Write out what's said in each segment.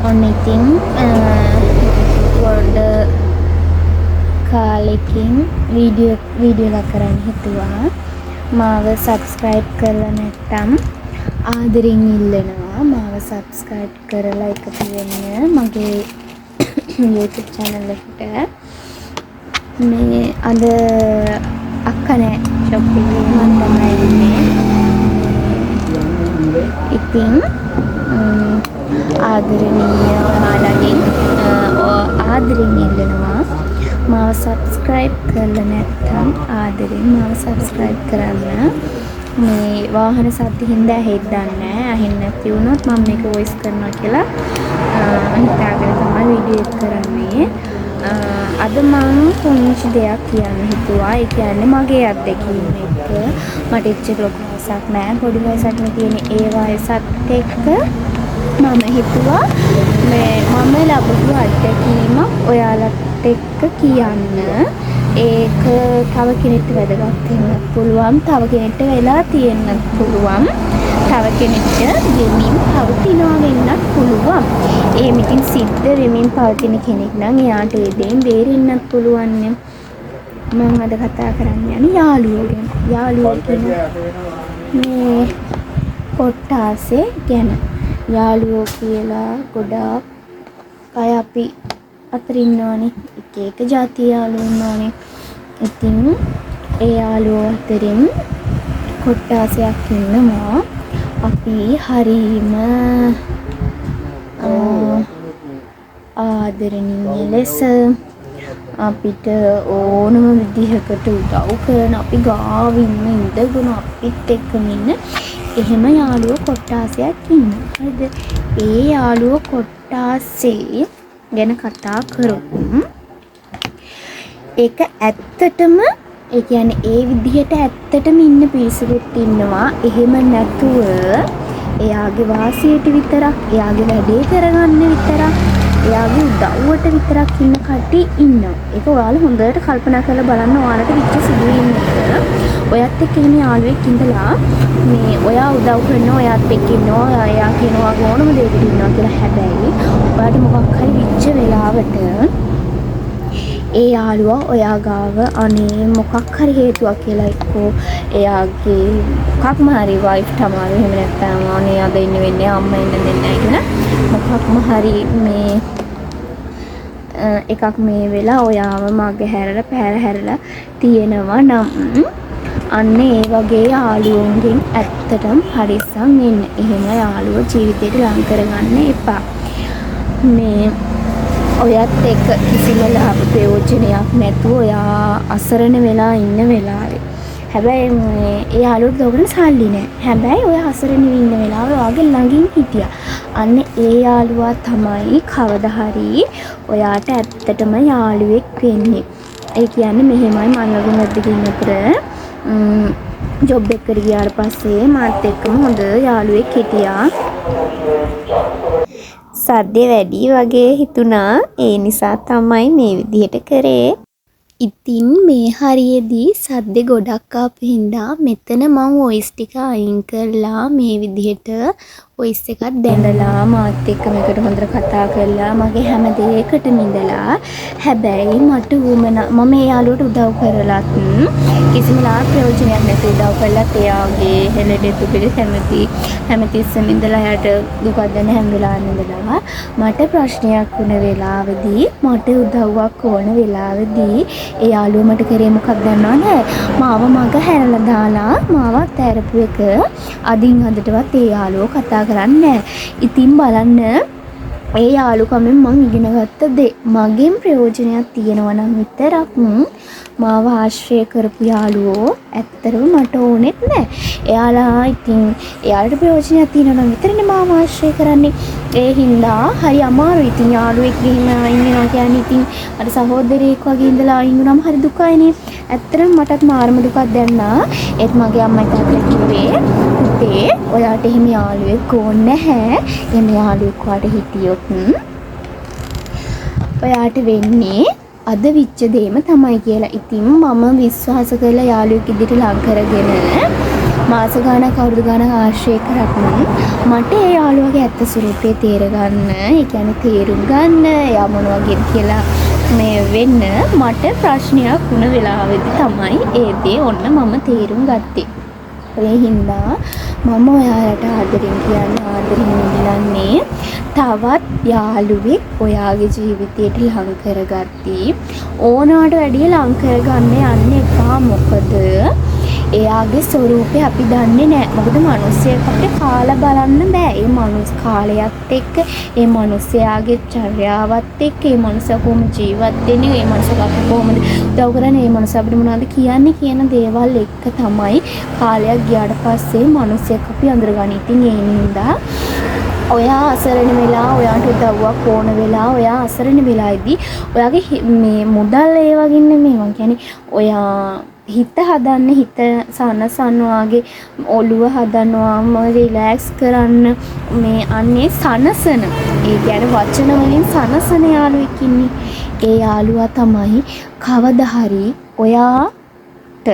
ඔන්න ඉතින් ගොඩ කාලෙකින් වීඩියෝ වීඩියෝ එකක් කරන්න හිතුවා. මාව සබ්ස්ක්‍රයිබ් කරලා නැත්තම් ආදරෙන් ඉල්ලනවා මාව සබ්ස්ක්‍රයිබ් කරලා එකතු වෙන්න මගේ YouTube channel එකට. මේ අද අක්කා නෑ ෂොප් එකේ, මං තමයි ඉන්නේ. ඉතින් ආදරණීය ඔයාලගෙන් ආදරෙන් ඉල්ලනවා මාව සබ්ස්ක්‍රයිබ් කරලා නැත්තම් ආදරෙන් මාව සබ්ස්ක්‍රයිබ් කරන්න. මේ වාහන සද්ද හින්දා ඇහෙයිද දන්නේ නෑ. ඇහෙන්නේ නැති වුණොත් මම මේක වොයිස් කරනවා කියලා හිතාගෙන තමයි වීඩියෝ එක කරන්නේ. අද මං පුංචි දෙයක් කියන්න හිතුවා. ඒ කියන්නේ මගේ අත්දැකීම් එක්ක. මට එච්චර ලොකු වයසක් නෑ. පොඩි වයසක් නේ තියෙන්නේ. ඒ වයසත් එක්ක මම හිතුවා මේ මම ලබපු අත්දැකීමක් ඔයාලත් එක්ක කියන්න. ඒක තව කෙනෙක්ට වැදගත් වෙන්නත් පුළුවන්. තව කෙනෙක්ට වෙලා තියෙන්නත් පුළුවන්. තව කෙනෙක්ට වෙමින් පවතිනවා වෙන්නත් පුළුවන්. එහෙම ඉතින් සිද්ධ වෙමින් පවතින කෙනෙක් නම් එයාට ඒ දෙයින් බේරෙන්නත් පුළුවන්නේ. මං අද කතා කරන්න යන්නේ යාළුවෝ ගැන. යාළුවෝ කියන මේ කොට්ටාසේ ගැන. යාළුවෝ කියලා ගොඩාක් අය අපි අතර ඉන්නවනේ. එක එක ජාතියේ යාළුවෝ ඉන්නවනේ. ඉතින් ඒ යාළුවෝ අතරින් කොට්ටාසයක් ඉන්නවා අපි හරිම ආදරණීය ලෙස අපිට ඕනම විදිහකට උදව් කරන, අපි ගාවින්ම ඉඳගෙන අපිත් එක්කම ඉන්න එහෙම යාළුවෝ කොට්ටාසයක් ඉන්නවා. හරිද? ඒ යාළුවෝ කොට්ටාසේ ගැන කතා කරොත් ඒක ඇත්තටම, ඒ කියන්නේ ඒ විදිහට ඇත්තටම ඉන්න පිරිසකුත් ඉන්නවා. එහෙම නැතුව එයාගේ වාසියට විතරක්, එයාගේ වැඩේ කරගන්න විතරක්, එයාගේ උදව්වට විතරක් ඉන්න කට්ටිය ඉන්නවා. ඒක ඔයාලා හොඳට කල්පනා කරලා බලන්න ඔයාලට වෙච්ච සිදුවීම් එක. ඔයත් එක්ක එහෙම යාළුවෙක් ඉඳලා මේ ඔයා උදව් කරනවා, ඔයාත් එක්ක ඉන්නවා, එයා කියනවා ඕනම දෙයකට ඉන්නවා කියලා. හැබැයි ඔයාට මොකක් හරි වෙච්ච වෙලාවට ඒ යාළුවා ඔයා ගාව අනේ මොකක් හරි හේතුවක් කියලා, එක්කෝ එයාගේ මොකක්ම හරි වයිෆ්ට අමාරු, එහෙම නැත්නම් අනේ අද ඉන්න වෙන්නේ අම්මා ඉන්න දෙන්නේ නැහැ කියලා මොකක්ම හරි මේ එකක් මේ වෙලා ඔයාව මග හැරලා පැර හැරලා තියෙනවා නම්, අන්න ඒ වගේ යාළුවන්ගෙන් ඇත්තටම පරිස්සම් වෙන්න. එහෙම යාළුවෝ ජීවිතේට ලං කරගන්න එපා. මේ ඔයත් එක්ක කිසිම ලාභ ප්‍රයෝජනයක් නැතුව ඔයා අසරණ වෙලා ඉන්න වෙලාවේ. හැබැයි මේ ඒ යාළුවට දෝගන සල්ලි නෑ. හැබැයි ඔයා අසරණ ඉන්න වෙලාවේ ඔයාගේ ළඟින් හිටියා. අන්න ඒ යාළුවා තමයි කවදා හරි ඔයාට ඇත්තටම යාළුවෙක් වෙන්නේ. ඒ කියන්නේ මෙහෙමයි, මං ළඟම අත්දැකීම් අතර ජොබ් එකකට ගියාට පස්සේ මාත් එක්කම හොඳ යාළුවෙක් හිටියා. සද්දෙ වැඩියි වගේ හිතුණා. ඒ නිසා තමයි මේ විදිහට කරේ. ඉතින් මේ හරියෙදි සද්දෙ ගොඩක් ආපු හින්දා මෙතන මං වොයිස් ටික අයින් කරලා මේ විදිහට වොයිස් එකක් දැම්මා. මාත් එක්ක මේකට හොඳට කතා කරලා මගේ හැම දේකටම ඉඳලා, හැබැයි මට උවමනා මම ඒ යාළුවට උදව් කරලත්, කිසිම ලාභ ප්‍රයෝජනයක් නැතුව උදව් කරලත්, එයාගේ ලෙඩ දුකේ හැමතිස්සෙම ඉඳලා එයාට දුකක් දැනෙන හැම වෙලාවෙම ඉඳලා, මට ප්‍රශ්නයක් වුණ වෙලාවෙදී, මට උදව්වක් ඕන වෙලාවෙදී ඒ යාළුවා මට කරේ මොකක්ද දන්නවද? මාව මග හැරලා දාලා මාව අතෑරපු එක අදින් අදටවත් ඒ යාළුවෝ කතා කරන්නේ නෑ. ඉතින් බලන්න ඒ යාළුකමෙන් මං ඉගෙන ගත්ත දේ. මගෙන් ප්‍රයෝජනයක් තියෙනවා නම් විතරක් මාව ආශ්‍රය කරපු යාළුවෝ ඇත්තටම මට ඕනෙත් නෑ. එයාලා ඉතින් එයාලට ප්‍රයෝජනයක් තියෙනවා නම් විතරනේ මාව ආශ්‍රය කරන්නේ. ඒ හින්දා හරි අමාරුයි ඉතින් යාළුවෙක් එහෙම අයින් වෙනවා කියන්නේ. ඉතින් අර සහෝදරයෙක් වගේ ඉඳලා අයින් වුණාම හරි දුකයිනේ. ඇත්තටම මටත් මාරම දුකක් දැනුණා. ඒත් මගේ අම්මයි තාත්තයි කිව්වේ, පුතේ, ඔයාට එහෙම යාළුවෙක් ඕනේ නැහැ. එහෙම යාළුවෙක් ඔයාට හිටියොත් ඔයාට වෙන්නේ අද විච්ච දේම තමයි කියලා. ඉතින් මම විශ්වාස කරලා යාළුවෙක් විදිහට ලං කරගෙන මාස ගාණක් අවුරුදු ගාණක් ආශ්‍රය කරත් මට ඒ යාළුවගේ ඇත්ත ස්වරූපය තේරගන්න, ඒ කියන්නේ තේරුම් ගන්න, එයා මොන වගේද කියලා මේ වෙන්න මට ප්‍රශ්නයක් වුණ වෙලාවෙදි තමයි ඒ දේ ඔන්න මම තේරුම් ගත්තේ. ඒ හින්දා මම ඔයාලට ආදරෙන් කියන්නේ, ආදරෙන් ඉල්ලන්නේ තවත් යාළුවෙක් ඔයාගේ ජීවිතයට ලං කරගද්දී ඕනවට වැඩිය ලං කරගන්න යන්න එපා. මොකද එයාගේ ස්වරූපය අපි දන්නේ නෑ. මොකද මනුස්සයෙක් අපිට කාලා බලන්න බෑ. ඒ මනුස්ස කාලයත් එක්ක, ඒ මනුස්සයාගේ චර්යාවත් එක්ක, ඒ මනුස්සයා කොහොම ජීවත් වෙන්නේ, ඒ මනුස්සයා අපිට කොහොමද උදව් කරන්නේ, ඒ මනුස්සයා අපිට මොනවද කියන්නේ කියන දේවල් එක්ක තමයි කාලයක් ගියාට පස්සේ මනුස්සයෙක් අපි අඳුරගන්නේ. ඉතින් ඒ හින්දා ඔයා අසරණ වෙලා, ඔයාට උදව්වක් ඕන වෙලා, ඔයා අසරණ වෙලාවේදී ඔයාගේ මේ මුදල් ඒ වගේ නෙමෙයි. මං කියන්නේ ඔයා හිත හදන්න, හිත සනසන්න, ඔයාගේ ඔළුව හදන්න, ඔයාම රිලැක්ස් කරන්න, මේ අන්නේ සනසන, ඒ කියන්නේ වචන වලින් සනසන යාළුවෙක් ඉන්නේ. ඒ යාළුවා තමයි කවදා හරි ඔයාට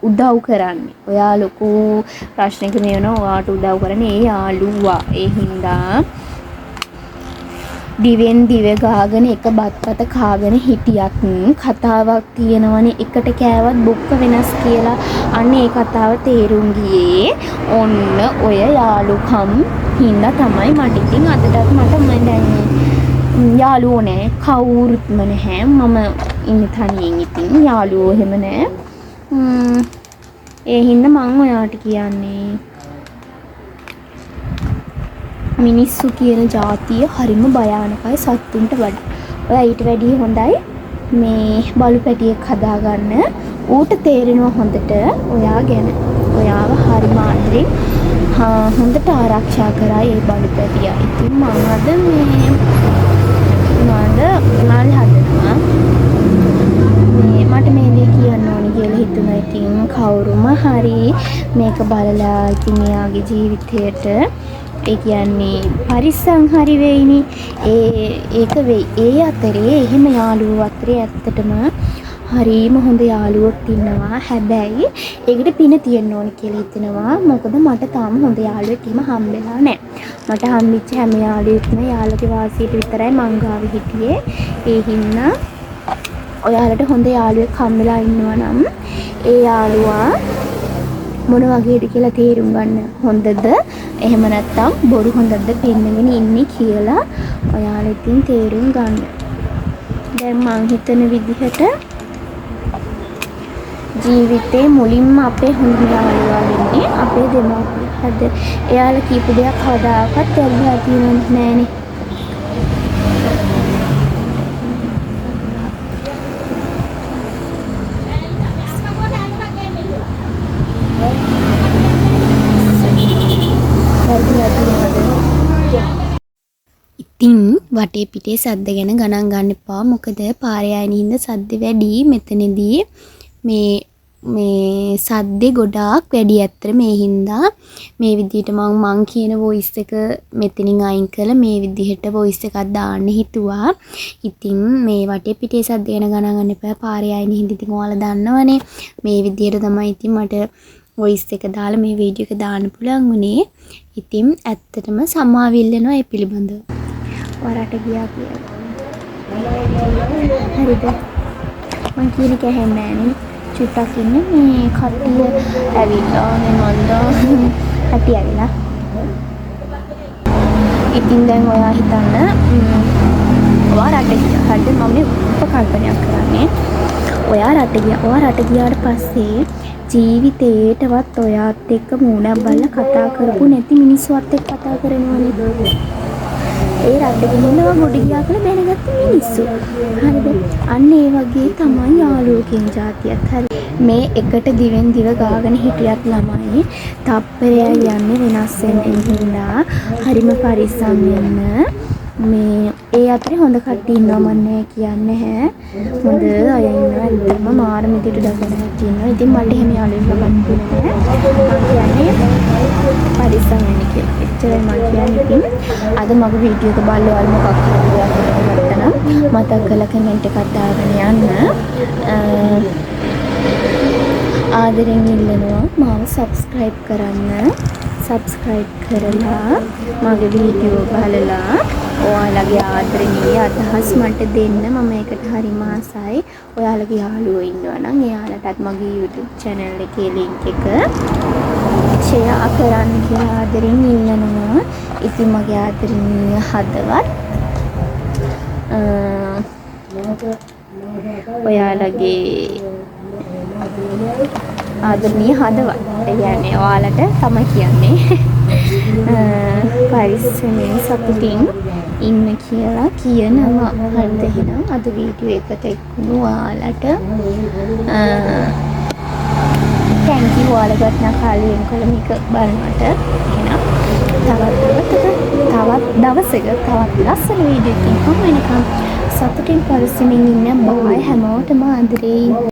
උදව් කරන්නේ. ඔයා ලොකු ප්‍රශ්නයක මේ වෙනවා, ඔයාට උදව් කරන්නේ ඒ යාළුවා. ඒ හින්දා දිවෙන් දිව ගාගෙන එක බත් පත කාගෙන හිටියත් කතාවක් තියෙනවනේ, එකට කෑවත් බොක්ක වෙනස් කියලා. අන්න ඒ කතාව තේරුම් ගියේ ඔන්න ඔය යාළුකම් හින්දා තමයි මට. ඉතින් අදටත් මට දැන් යාළුවෝ නෑ, කවුරුත්ම නැහැ. මම ඉන්නේ තනියෙන්. ඉතින් යාළුවෝ එහෙම නෑ. ඒ හින්දා මං ඔයාට කියන්නේ මිනිස්සු කියන ජාතිය හරිම භයානකයි සත්තුන්ට වඩා. ඔයා ඊට වැඩිය හොඳයි මේ බලු පැටියෙක් හදාගන්න. ඌට තේරෙනවා හොඳට ඔයා ගැන. ඔයාව හරිම ආදරෙන් හොඳට ආරක්ෂා කරා ඒ බලු පැටියා. ඉතින් මං අද මේ මොනවද මල් හදනවා. මේ මට මේ දේ කියන්න ඕනි කියලා හිතුණා. ඉතින් කවුරුම හරි මේක බලලා ඉතින් එයාගේ ජීවිතයට ඒ කියන්නේ පරිස්සම් හරි වෙයිනේ. ඒක වෙයි. ඒ අතරේ එහෙම යාළුවෝ අතරේ ඇත්තටම හරිම හොඳ යාළුවොත් ඉන්නවා. හැබැයි ඒකට පින තියෙන්න ඕනි කියලා හිතෙනවා. මොකද මට තාම හොඳ යාළුවෙක් එහෙම හම්බෙලා නෑ. මට හම්බෙච්ච හැම යාළුවෙක්ම යාළුවගේ වාසියට විතරයි මං ගාව හිටියේ. ඒ හින්දා ඔයාලට හොඳ යාළුවෙක් හම්බෙලා ඉන්නවා නම් ඒ යාළුවා මොන වගේද කියලා තේරුම් ගන්න. හොඳද එහෙම නැත්නම් බොරු හොඳද පෙන්නගෙන ඉන්නේ කියලා ඔයාලා ඉතින් තේරුම් ගන්න. දැන් මං හිතන විදිහට ජීවිතේ මුලින්ම අපේ හොඳම යාළුවා වෙන්නේ අපේ දෙමව්පියෝ. හරිද? එයාලා කියපු දෙයක් කවදාකවත් වැරදිලා තියෙනවද නෑනේ. ඉතින් වටේ පිටේ සද්ද ගැන ගණන් ගන්න එපා. මොකද පාරේ යන හින්දා සද්ද වැඩි. මෙතනදී මේ සද්දේ ගොඩාක් වැඩි ඇත්තට. මේ හින්දා මේ විදිහට මං කියන වොයිස් එක මෙතනින් අයින් කරලා මේ විදිහට වොයිස් එකක් දාන්න හිතුවා. ඉතින් මේ වටේ පිටේ සද්ද ගැන ගණන් ගන්න එපා. පාරේ යන හින්දා ඉතින් ඔයාලා දන්නවනේ මේ විදිහට තමයි ඉතින් මට වොයිස් එක දාලා මේ වීඩියෝ එක දාන්න පුළුවන් වුණේ. ඉතින් ඇත්තටම සමාව ඉල්ලනවා ඒ පිළිබඳව. වරට ගියා කියලා. හරිද? මං කියන එක ඇහෙන්නේ නෑනේ. චුට්ටක් ඉන්න මේ කට්ටිය ඇවිල්ලා මේ මන්දා කට්ටිය ඇවිල්ලා. ඉතින් දැන් ඔයා හිතන්න ඔයා රට ගියා. හරිද? මම මේ උපකල්පනයක් කරන්නේ. ඔයා රට ගියා. ඔයා රට ගියාට පස්සේ ජීවිතේටවත් ඔයාත් එක්ක මූණක් බලලා කතා කරපු නැති මිනිස්සුත් එක්ක කතා කරනවනේ. ඒ රට ගිහින් ඔයා ගොඩ ගියා කියලා දැනගත්ත මිනිස්සු. හරිද? අන්න ඒ වගේ තමයි යාළුවෝ කියන ජාතියත්. හරි. මේ එකට දිවෙන් දිව ගාගෙන හිටියත් ළමයි තප්පරයයි යන්නේ වෙනස් වෙන හින්දා හරිම පරිස්සම් වෙන්න. මේ ඒ අතරේ හොඳ කට්ටිය ඉන්නවා මන් නෑ කියන්නේ නැහැ. හොඳ අය ඉන්නවා. ඇත්තටම මාරම විදියට උදව් කරන කට්ටිය ඉන්නවා. ඉතින් මට එහෙම යාළුවෙක් ලබන්න පුළුවන් නෑ. මං කියන්නේ පරිස්සම් වෙන්න කියලා. එච්චරයි මං කියන්නේ. ඉතින් අද මගේ වීඩියෝ එක බලලා ඔයාලා මොකක් හරි දෙයක් ඉගෙන ගත්තා නම් මතක් කරලා කමෙන්ට් එකක් දාගෙන යන්න. ආදරෙන් ඉල්ලනවා මාව සබ්ස්ක්‍රයිබ් කරන්න. සබ්ස්ක්‍රයිබ් කරලා මගේ වීඩියෝ බලලා ඔයාලගේ ආදරණීය අදහස් මට දෙන්න. මම ඒකට හරිම ආසයි. ඔයාලගේ යාළුවෝ ඉන්නවා නම් එයාලටත් මගේ YouTube channel එකේ ලින්ක් එක ෂෙයා කරන්න කියලා ආදරෙන් ඉල්ලනවා. ඉතින් මගේ ආදරණීය හදවත්, ඔයාලගේ ආදරණීය හදවත්, ඒ කියන්නේ ඔයාලට තමයි කියන්නේ, පරිස්සමෙන් සතුටින් ඉන්න කියලා කියනවා. හරිද? එහෙනම් අද වීඩියෝ එකට එක් වුණු ඔයාලට thank you. ඔයාලගේ වටිනා කාලය වෙන් කරලා මේක බලනවට. එහෙනම් තවත් දවසක, තවත් දවසක තවත් ලස්සන වීඩියෝ එකකින් හමු වෙනකම් සතුටින් පරිස්සමින් ඉන්න. බායි. හැමෝටම ආදරෙයි.